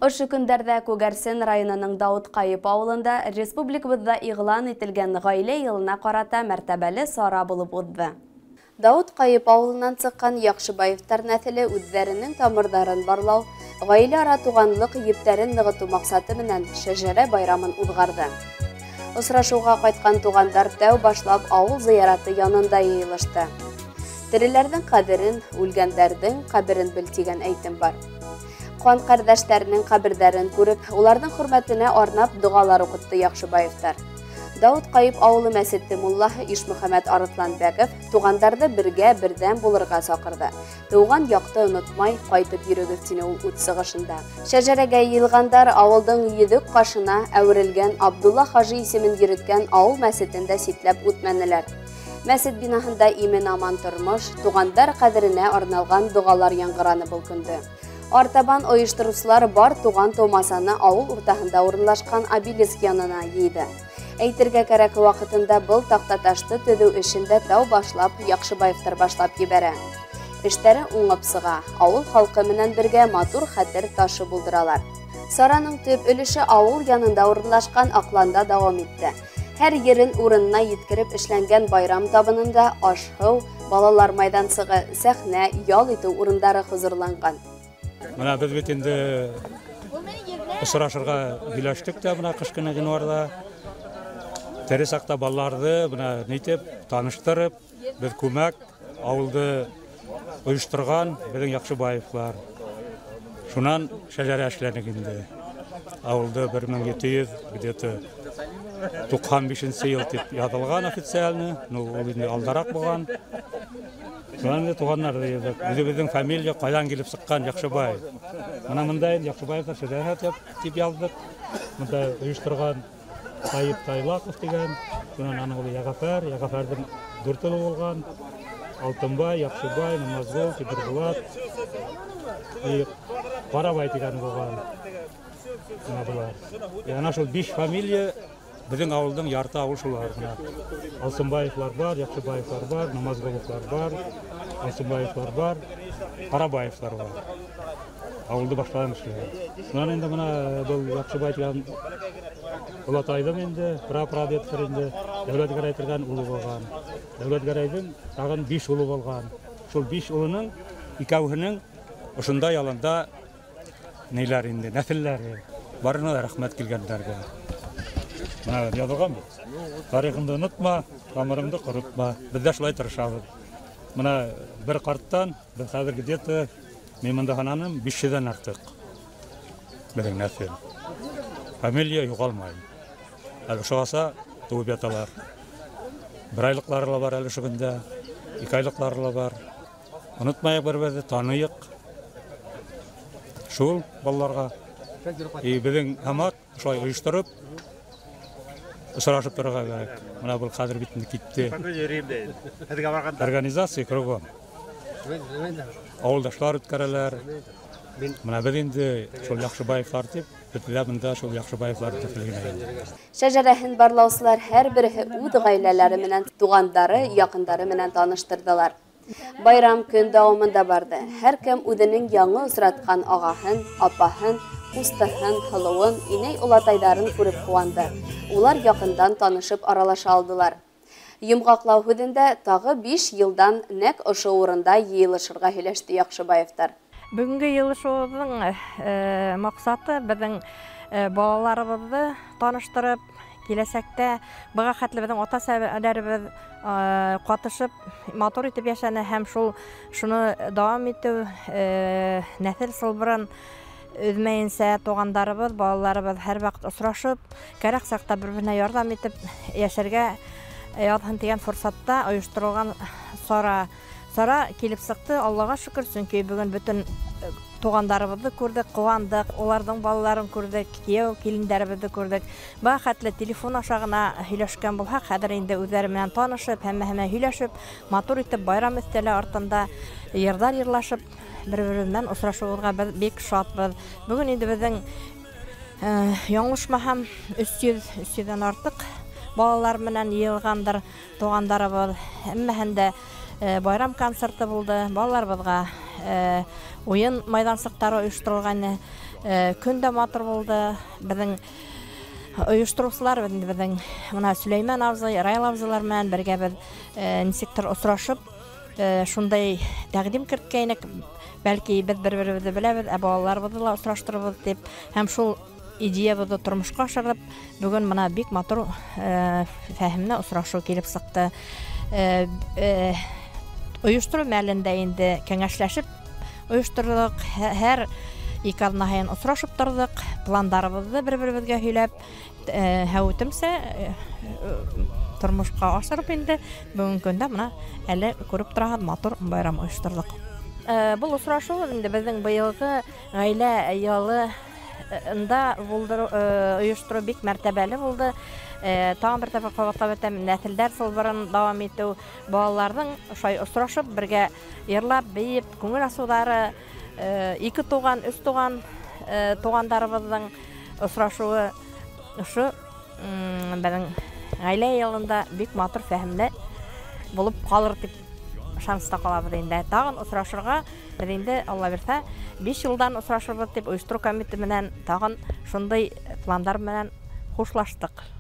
Ошо көндәрҙә Күгәрсен районының Дауыт Ҡайып ауылында республикабыҙҙа иғлан ителгән ғаилә йылына ҡарата мәртәбәле сара булып уҙҙы. Дауыт Ҡайып ауылынан сыҡҡан Яҡшыбаевтар нәҫеле үҙҙәренең тамырҙарын барлау, ғаилә ара туғанлыҡ ептәрен нығытыу маҡсаты менән шәжәрә байрамын уҙғарҙы. Осрашыуға ҡайтҡан туғандар тәү башлап ауыл зыяраты янында йыйылышты. Тереләрҙең ҡәҙерен, үлгәндәрҙең ҡәберен бел тигән әйтем бар. Ҡан ҡәрҙәштәренең ҡәберҙәрен күреп, уларҙың хөрмәтенә арнап доғалар уҡытты Яҡшыбаевтар. Дауыт Ҡайып ауылы мәсете муллаһы Ишмөхәмәт Арыҫланбәков туғандарҙы бергә берҙәм булырға саҡырҙы. Тыуған яҡты онотмай ҡайтып йөрөгөҙ, тине ул үҙ сығышында. Шәжәрәгә йыйылғандар ауылдың йөҙөк ҡашына әүерелгән Абдулла хажи исемен йөрөткән ауыл мәсетен дә ситләп үтмәнеләр. Мәсет бинаһында имен-аман тормош, туғандар ҡәҙеренә арналған доғалар яңғыраны был көндө. Артабан ойоштороусылар бар туған тыумасаны ауыл уртаһында урынлашҡан обелиск янына йыйҙы. Әйтергә кәрәк, ваҡытында был таҡтаташты төҙөү эшен дә тәү башлап Яҡшыбаевтар башлап ебәрә. Эштәре уңып сыға, ауыл халҡы менән бергә матур хәтер ташы булдыралар. Сараның төп өлөшө ауыл янында урынлашҡан аҡланда дауам итте. Һәр ерен урынына еткереп эшләнгән байрам табынында аш-һыу, балалар майҙансығы, сәхнә, ял итеү урындары хозурланған. Бына беҙ бит инде осрашырға һөйләштек тә бына ҡыш көнө ғинуарҙа. Тере саҡта балаларҙы бына нитеп таныштырып, беҙ күмәк ауылды ойошторған беҙҙең Яҡшыбаевлар. Шунан шәжәрә эшләнек инде. Ауылды 1700 где-то 95 йыл тип яҙылған официально, ну ул инде алдараҡ булған. Шунан инде туғандарҙы йыйҙыҡ. Үҙебеҙҙең фамилия ҡайҙан килеп сыҡҡан Яҡшыбаев. Бына мында инде Яҡшыбаевтар шәжәрә тип яҙҙыҡ. Мында ойошторған Тайып Тайлаков тигән, шунан аның улы Яғафәр, Яғафәрҙең дүрт улы булған. Алтынбай, Яҡшыбай, Намазғол, Тимербулат, Ҡарабай тигән булған. Бына былар. Ана шул 5 фамилия беҙҙең ауылдың ярты ауыл шулар. Бына Алсынбаевлар бар, Яҡшыбаевлар бар, Намазғоловлар бар, Алсынбаевлар бар, Ҡарабаевлар бар. Ауылды башлаған кешеләр. Шунан инде бына был Яҡшыбай тигән олатайҙың инде прапрадедтер инде Дәүләт Гәрәй тигән улы булған. Дәүләт Гәрәйҙең тағын 5 улы булған. Шул 5 улының икәүһенең ошонда яланда ниләр инде, нәҫелләре. Барына ла рәхмәт килгәндәргә. Бына яҙылған бит. Тарихыңды онотма, тамырыңды ҡоротма. Беҙ ҙә шулай тырышабыҙ. Бына бер ҡарттан беҙ хәҙер где-то мин бында һананым 500-дән артыҡ беҙҙең нәҫел. Фамилия юғалмай. Әле ошоғаса тыуып яталар. Бер айлыҡлары ла бар әле ошо көндә, ике айлыҡлары ла бар. Онотмайыҡ бер-беребеҙҙе, таныйыҡ. Шул балаларға. И беҙҙең һымаҡ шулай ойоштороп, осрашып торорға кәрәк. Бына был хәҙер бит инде китте. Организация кругом. Ауылдашлар үткәрәләр. Бына беҙ инде шул Яҡшыбаевлар тип, беҙ бында шул Яҡшыбаевлар тип. Шәжәрәһен барлаусылар һәр береһе үҙ ғаиләләре менән, туғандары, яҡындары менән таныштырҙылар. Байрам көн дауамында барҙы. Һәр кем үҙенең яңы осратҡан ағаһын, апаһын, ҡустыһын, һылыуын, инәй олатайҙарын күреп ҡыуанды. Улар яҡындан танышып аралаша алдылар. Йомғаҡлау һүҙендә тағы 5 йылдан нәҡ ошо урында йыйылышырға һөйләште Яҡшыбаевтар. Бөгөнгө йыйылышыуҙың маҡсаты беҙҙең балаларыбыҙҙы таныштырып, киләсәктә быға хәтле беҙҙең ата-әсәләребеҙ ҡатышып матур итеп йәшәне һәм шуны дауам итеү, нәҫел сылбырын өҙмәйенсә туғандарыбыҙ, балаларыбыҙ һәр ваҡыт осрашып, кәрәк саҡта бер-береһенә ярҙам итеп йәшәргә яҙһын тигән форсатта ойошторолған сара. Сара килеп сыҡты, Аллаға шөкөр, сөнки бөгөн бөтөн туғандарыбыҙҙы күрҙек, ҡыуандыҡ, уларҙың балаларын күрҙек, кейәү килендәребеҙҙе күрҙек. Быға хәтле телефон аша ғына һөйләшкән булһаҡ, хәҙер инде үҙҙәре менән танышып, һәммәһе менән һөйләшеп, матур итеп байрам өҫтәле артында йырҙар йырлашып, бер-беребеҙ менән осрашыуыбыҙға беҙ бик шатбыҙ. Бөгөн инде беҙҙең яңылышмаһам 300-дән артыҡ балалар менән йыйылғандыр туғандарыбыҙ. Һәммәһендә байрам концерты булды, балаларыбыҙға Уйын майҙансыҡтары ойошторолғайны. Көн дә матур булды. Беҙҙең ойоштороусылар беҙҙең мына Сөләймән абзый, Раил абзыйлар менән бергә беҙ нисектер осрашып, шундай тәҡдим керткәйнек. Бәлки беҙ бер-беребеҙҙе беләбеҙ, ә балаларыбыҙҙы ла осраштырырбыҙ тип, һәм шул идеябыҙҙы тормошҡа ашырып, бөгөн мына бик матур фәһемле осрашыу килеп сыҡты. Ойоштороу мәлендә инде кәңәшләшеп ойошторҙоҡ, һәр ике аҙна һайын осрашып торҙоҡ, пландарыбыҙҙы бер-беребеҙгә һөйләп, һәүетемсә тормошҡа ашырып инде бөгөнгө көндә мына әле күреп тораһығыҙ, матур байрам ойошторҙоҡ. Был осрашыу инде беҙҙең быйылғы ғаилә ялында ойоштороу бик мәртәбәле булды. Тағын бер тәфә ҡабатлап үтәм, нәҫелдәр сылбырын дауам итеү, балаларҙың ошолай осрашып, бергә йырлап, бейеп, күңел асыуҙары, ике туған, өс туған туғандарыбыҙҙың осрашыуы ошо беҙҙең ғаилә йылында бик матур фәһемле булып ҡалыр тип ышаныста ҡалабыҙ инде. Тағын осрашырға беҙ инде, Алла бирһә, 5 йылдан осрашырбыҙ тип ойоштороу комитеты менән тағын шундай пландар менән хушлаштыҡ.